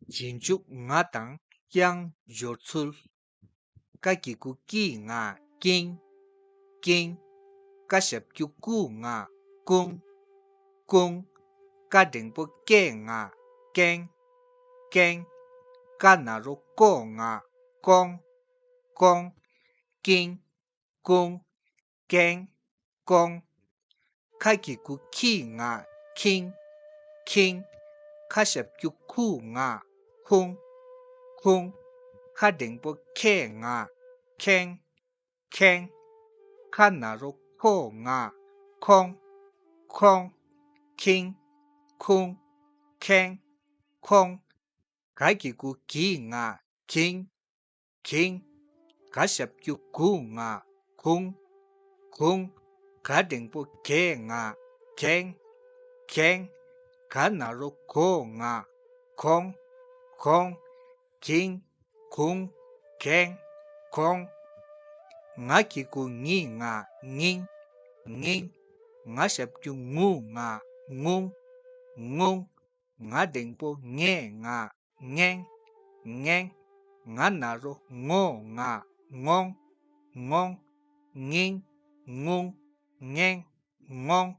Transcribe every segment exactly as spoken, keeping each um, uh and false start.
རྗེས་འཇུག་ང་དང་ཀྱང་སྦྱོར་ཚུལ། ཀ་གི་གུ་ཀྱི་ང་ཀིང་། ཀིང་། ཀ་ཞབས་ཀྱུ་ཀུ་ང་ཀུང་། ཀུང་། ཀ་འགྲེང་པོ་ཀེ་ང་ཀེང་། ཀེང་། ཀ་ན་རོ་ཀོ་ང་ཀོང་། ཀོང་། ཀིང་། ཀུང་། ཀེང་། ཀོང་། ཁ་གི་གུ་ཁི་ང་ཁིང་། ཁིང་། ཁ་ཞབས་ཀྱུ་ཁུ་ང་ཁུང་། ཁུང་། ཁ་འགྲེང་པོ་ཁེ་ང་ཁེང་། ཁེང་། ཁ་ན་རོ་ཁོ་ང་ཁོང་། ཁོང་། ཁིང་། ཁུང་། ཁེང་། ཁོང་། ག་གི་གུ་གི་ང་གིང་། གིང་། ག་ཞབས་ཀྱུ་གུ་ང་གུང་། གུང་། ག་འགྲེང་པོ་གེ་ང་གེང་། གེང་། ག་ན་རོ་གོ་ང་གོང་། གོང་། གིང་། གུང་། གེང་། གོང་། ང་གི་གུ་ངི་ང་ངིང་། ངིང་། ང་ཞབས་ཀྱུ་ངུ་ང་ངུང་། ངུང་། ང་འགྲེང་པོ་ངེ་ང་ངེང་། ངེང་། ང་ན་རོ་ངོ་ང་ངོང་། ངོང་། ངིང་། ངུང་། ངེང་། ངོང་།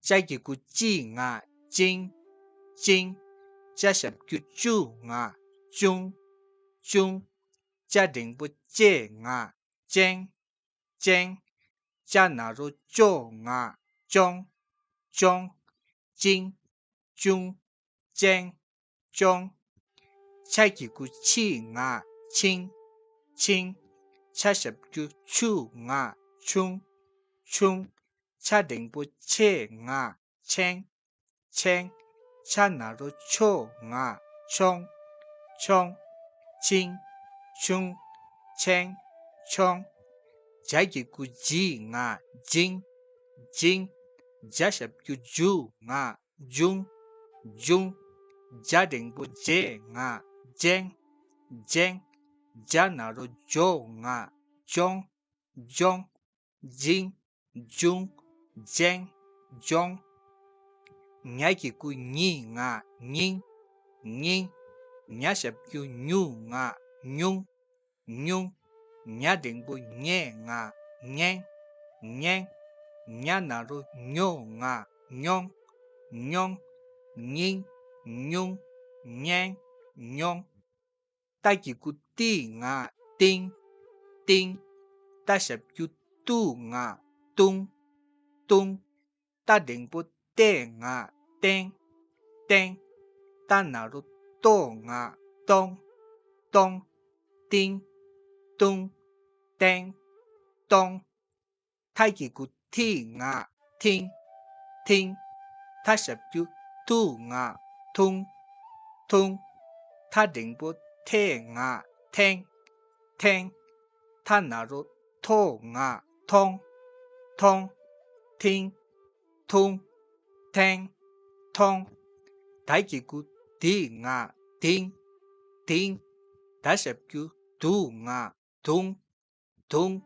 ཅ་གི་གུ་ཅི་ང་ཅིང་། ཅིང་། ཅ་ཞབས་ཀྱུ་ཅུ་ང་ཅུང་། ཅུང་། ཅ་འགྲེང་པོ་ཅེ་ང་ཅེང་། ཅེང་། ཅ་ན་རོ་ཅོ་ང་ཅོང་། ཅོང་། ཅིང་། ཅུང་། ཅེང་། ཅོང་། ཆ་གི་གུ་ཆི་ང་ཆིང་། ཆིང་། ཆ་ཞབས་ཀྱུ་ཆུ་ང་ཆུང་། ཆུང་། ཆ་འགྲེང་པོ་ཆེ་ང་ཆེང་། ཆེང་། ཆ་ན་རོ་ཆོ་ང་ཆོང་། ཆོང་། ཆིང་། ཆུང་། ཆེང་། ཆོང་། ཇ་གི་གུ་ཇི་ང་ཇིང་། ཇིང་། ཇ་ཞབས་ཀྱུ་ཇུ་ང་ཇུང་། ཇུང་། ཇ་འགྲེང་པོ་ཇེ་ང་ཇེང་། ཇེང་། ཇ་ན་རོ་ཇོ་ང་ཇོང་། ཇོང་། ཇིང་། ཇུང་། ཇེང་། ཇོང་། ཉ་གི་གུ་ཉི་ང་ཉིང་། ཉིང་། ཉ་ཞབས་ཀྱུ་ཉུ་ང་ཉུང་། ཉུང་། ཉ་འགྲེང་པོ་ཉེ་ང་ཉེང་། ཉེང་། ཉ་ན་རོ་ཉོ་ང་ཉོང་། ཉོང་། ཉིང་། ཉུང་། ཉེང་། ཉོང་། ཏ་གི་གུ་ཏི་ང་ཏིང་། ཏིང་། ཏ་ཞབས་ཀྱུ་ཏུ་ང་ཏུང་། ཏུང་། ཏ་འགྲེང་པོ་ཏེ་ང་ཏེང་། ཏེང་། ཏ་ན་རོ་ཏོ་ང་ཏོང་། ཏོང་། ཏིང་། ཏུང་། ཏེང་། ཏོང་། ཐ་གི་གུ་ཐི་ང་ཐིང་། ཐིང་། ཐ་ཞབས་ཀྱུ་ཐུ་ང་ཐུང་། ཐུང་། ཐ་འགྲེང་པོ་ཐེ་ང་ཐེང་། ཐེང་། ཐ་ན་རོ་ཐོ་ང་ཐོང་། ཐོང་། ཐིང་། ཐུང་། ཐེང་། ཐོང་། ད་གི་གུ་དི་ང་དིང་། དིང་། ད་ཞབས་ཀྱུ་དུ་ང་དུང་། དུང་།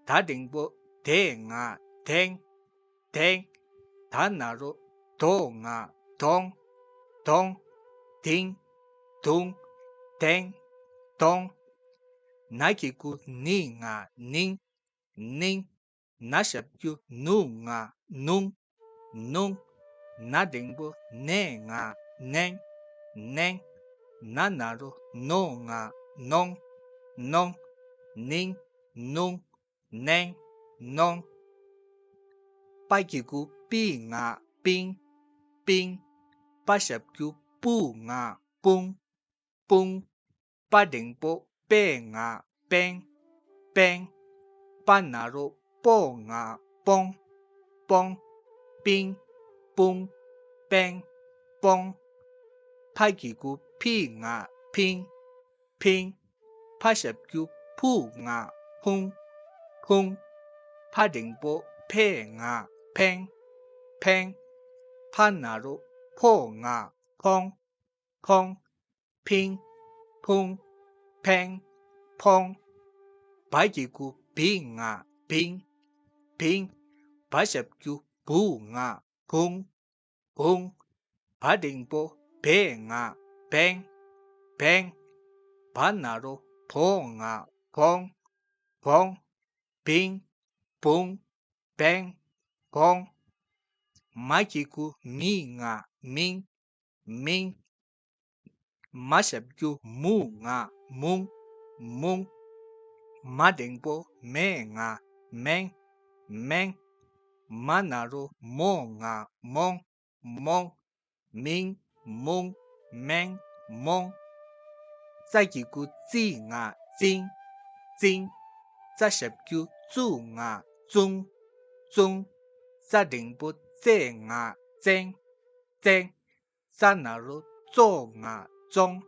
ད་འགྲེང་པོ་དེ་ང་དེང་། དེང་། ད་ན་རོ་དོ་ང་དོང་། དོང་། དིང་། དུང་། དེང་། དོང་། ན་གི་གུ་ནི་ང་ནིང་། ནིང་། ན་ཞབས་ཀྱུ་ནུ་ང་ནུང་། ནུང་། ན་འགྲེང་པོ་ནེ་ང་ནེང་། ནེང་། ན་ན་རོ་ནོ་ང་ནོང་། ནོང་། ནིང་། ནུང་། ནེང་། ནོང་། པ་གི་གུ་པི་ང་པིང་། པིང་། པ་ཞབས་ཀྱུ་པུ་ང་པུང་། པུང་། པ་འགྲེང་པོ་པེ་ང་པེང་། པེང་། པ་ན་རོ་པོ་ང་པོང་། པོང་། པིང་། པུང་། པེང་། པོང་། ཕ་གི་གུ་ཕི་ང་ཕིང་། ཕིང་། ཕ་ཞབས་ཀྱུ་ཕུ་ང་ཕུང་། ཕུང་། ཕ་འགྲེང་པོ་ཕེ་ང་ཕེང་། ཕེང་། ཕ་ན་རོ་ཕོ་ང་ཕོང་། ཕོང་། ཕིང་། ཕུང་། ཕེང་། ཕོང་། བ་གི་གུ་བི་ང་བིང་། བིང་། བ་ཞབས་ཀྱུ་བུ་ང་བུང་། བུང་། བ་འགྲེང་པོ་བེ་ང་ བེང་། བེང་། བ་ན་རོ་བོ་ང་བོང་། བོང་། བིང་། བུང་། བེང་། བོང་། མ་གི་གུ་མི་ང་མིང་། མིང་། མ་ཞབས་ཀྱུ་མུ་ང་མུང་། མུང་། མ་འགྲེང་བུ་མེ་ང་མེང་། མེང་། མ་ན་རོ་མོ་ང་མོང་། མོང་། མིང་། མུང་། མེང་། མོང་། ཙ་གི་གུ་ཙི་ང་ཙིང་། ཙིང་། ཙ་ཞབས་ཀྱུ་ཙུ་ང་ཙུང་། ཙུང་། ཙ་འགྲེང་བུ་ཙེ་ང་ཙེང་། ཙེང་། ཙ་ན་རོ་ཙོ་ང་ཙོང་།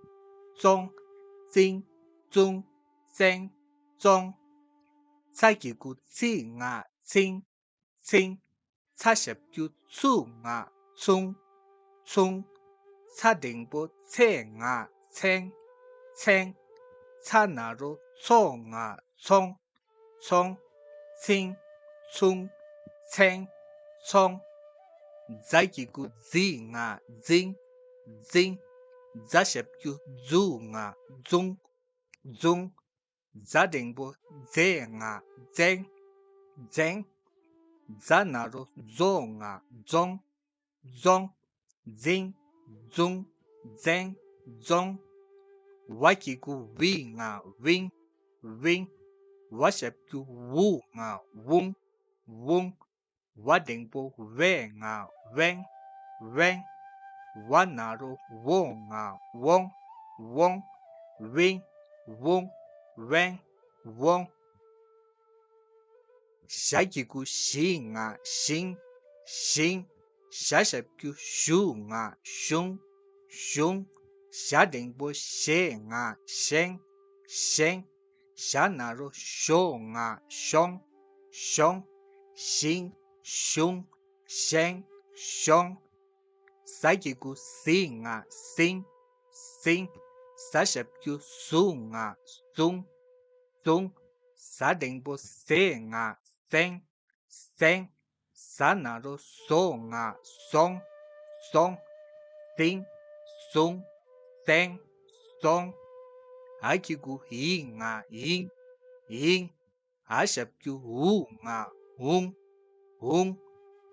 ཙོང་། ཙིང་། ཙུང་། ཙེང་། ཙོང་། ཚ་གི་གུ་ཚི་ང་ཚིང་། ཚིང་། ཚ་ཞབས་ཀྱུ་ཚུ་ང་ཚུང་། ཚུང་། ཚ་འགྲེང་བུ་ཚེ་ང་ཚེང་། ཚེང་། ཚ་ན་རོ་ཚོ་ང་ཚོང་། ཚོང་། ཚིང་། ཚུང་། ཚེང་། ཚོང་། ཛ་གི་གུ་ཛི་ང་ཛིང་། ཛིང་། ཛ་ཞབས་ཀྱུ་ཛུ་ང་ཛུང་། ཛུང་། ཛ་འགྲེང་བུ་ཛེ་ང་ཛེང་། ཛེང་། ཛ་ན་རོ་ཛོ་ང་ཛོང་། ཛོང་། ཛིང་། ཛུང་། ཛེང་། ཛོང་། ཝ་གི་གུ་ཝི་ང་ཝིང་། ཝིང་། ཝ་ཞབས་ཀྱུ་ཝུ་ང་ཝུང་། ཝུང་། ཝ་འགྲེང་བུ་ཝེ་ང་ཝེང་། ཝེང་། ཝ་ན་རོ་ཝོ་ང་ཝོང་། ཝོང་། ཝིང་། ཝུང་། ཝེང་། ཝོང་། ཞ་གི་གུ་ཞི་ང་ཞིང་། ཞིང་། ཞ་ཞབས་ཀྱུ་ཞུ་ང་ཞུང་། ཞུང་། ཞ་འགྲེང་བུ་ཞེ་ང་ཞེང་། ཞེང་། ཞ་ན་རོ་ཞོ་ང་ཞོང་། ཞོང་། ཞིང་། ཞུང་། ཞེང་། ཞོང་། ཟ་གི་གུ་ཟི་ང་ཟིང་། ཟིང་། ཟ་ཞབས་ཀྱུ་ཟུ་ང་ཟུང་། ཟུང་། ཟ་འགྲེང་བུ་ཟེ་ང་ཟེང་། ཟེང་། ཟ་ན་རོ་ཟོ་ང་ཟོང་། ཟོང་། ཟིང་། ཟུང་། ཟེང་། ཟོང་། འ་གི་གུ་འི་ང་འིང་། འིང་། འ་ཞབས་ཀྱུ་འུ་ང་འུང་། འུང་།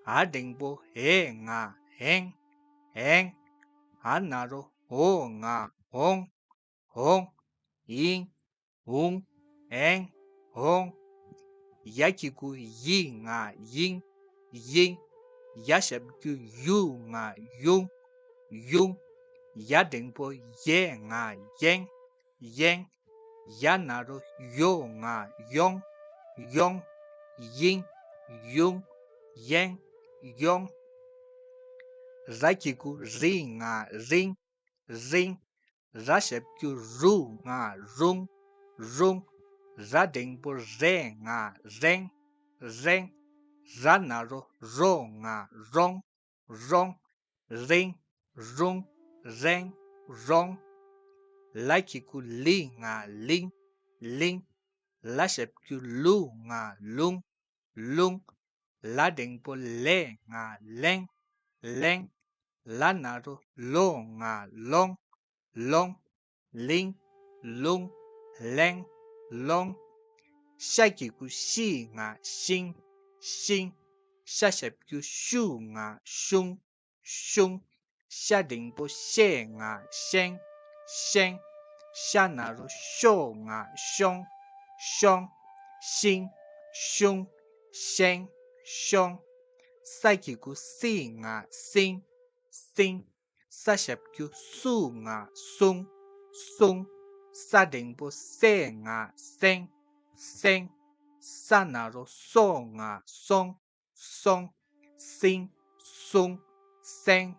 འ་འགྲེང་བུ་འེ་ང་འེང་། འེང་། འ་ན་རོ་འོ་ང་འོང་། འོང་། འིང་། འུང་། འེང་། འོང་། ཡ་གི་གུ་ཡི་ང་ཡིང་། ཡིང་། ཡ་ཞབས་ཀྱུ་ཡུ་ང་ཡུང་། ཡུང་། ཡ་འགྲེང་བུ་ཡེ་ང་ཡེང་། ཡེང་། ཡ་ན་རོ་ཡོ་ང་ཡོང་། ཡོང་། ཡིང་། ཡུང་། ཡེང་། ཡོང་། ར་གི་གུ་རི་ང་རིང་། རིང་། ར་ཞབས་ཀྱུ་རུ་ང་རུང་། རུང་། ར་འགྲེང་བུ་རེ་ང་རེང་། རེང་། ར་ན་རོ་རོ་ང་རོང་། རོང་། རིང་། རུང་། རེང་། རོང་། ལ་གི་གུ་ལི་ང་ལིང་། ལིང་། ལ་ཞབས་ཀྱུ་ལུ་ང་ལུང་། ལུང་། ལ་འགྲེང་བུ་ལེ་ང་ལེང་། ལེང་། ལ་ན་རོ་ལོ་ང་ལོང་། ལོང་། ལིང་། ལུང་། ལེང་། ལོང་། ཤ་གི་གུ་ཤི་ང་ཤིང་། ཤིང་། ཤ་ཞབས་ཀྱུ་ཤུ་ང་ཤུང་། ཤུང་། ཤ་འགྲེང་བུ་ཤེ་ང་ཤེང་། ཤེང་། ཤ་ན་རོ་ཤོ་ང་ཤོང་། ཤོང་། ཤིང་། ཤུང་། ཤེང་། ཤོང་། ས་གི་གུ་སི་ང་སིང་། སིང་། ས་ཞབས་ཀྱུ་སུ་ང་སུང་། སུང་། ས་འགྲེང་བུ་སེ་ང་སེང་། སེང་། ས་ན་རོ་སོ་ང་སོང་། སོང་། སིང་། སུང་། སེང་།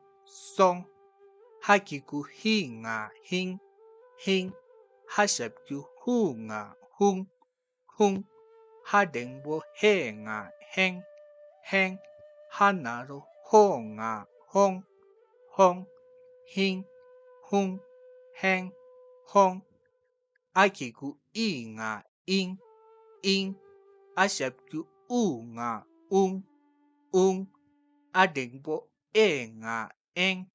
སོང་། ཧ་གི་གུ་ཧི་ང་ཧིང་། ཧིང་། ཧ་ཞབས་ཀྱུ་ཧུ་ང་ཧུང་། ཧུང་། ཧ་འགྲེང་བུ་ཧེ་ང་ཧེང་། ཧེང་། ཧ་ན་རོ་ཧོ་ང་ཧོང་། ཧོང་། ཧིང་། ཧུང་། ཧེང་། ཧོང་། ཨ་གི་གུ་ཨི་ང་ཨིང་། ཨིང་། ཨ་ཞབས་ཀྱུ་ཨུ་ང་ཨུང་། ཨུང་། ཨ་འགྲེང་བུ་ཨེ་ང་ཨེང་།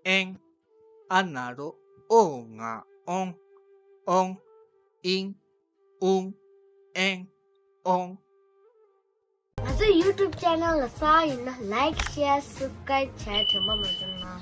ཨེང་། ཨ་ན་རོ་ ཨོ་ང་ཨོང་། ཨོང་། ཨིང་། ཨུང་། ཨེང་། ཨོང་། ང་ཚོའི་YouTube channel ལ་གསར་ཡིན་ན་like, share, subscribe བྱས་དྲན་པ་མ་བྱུང་ན།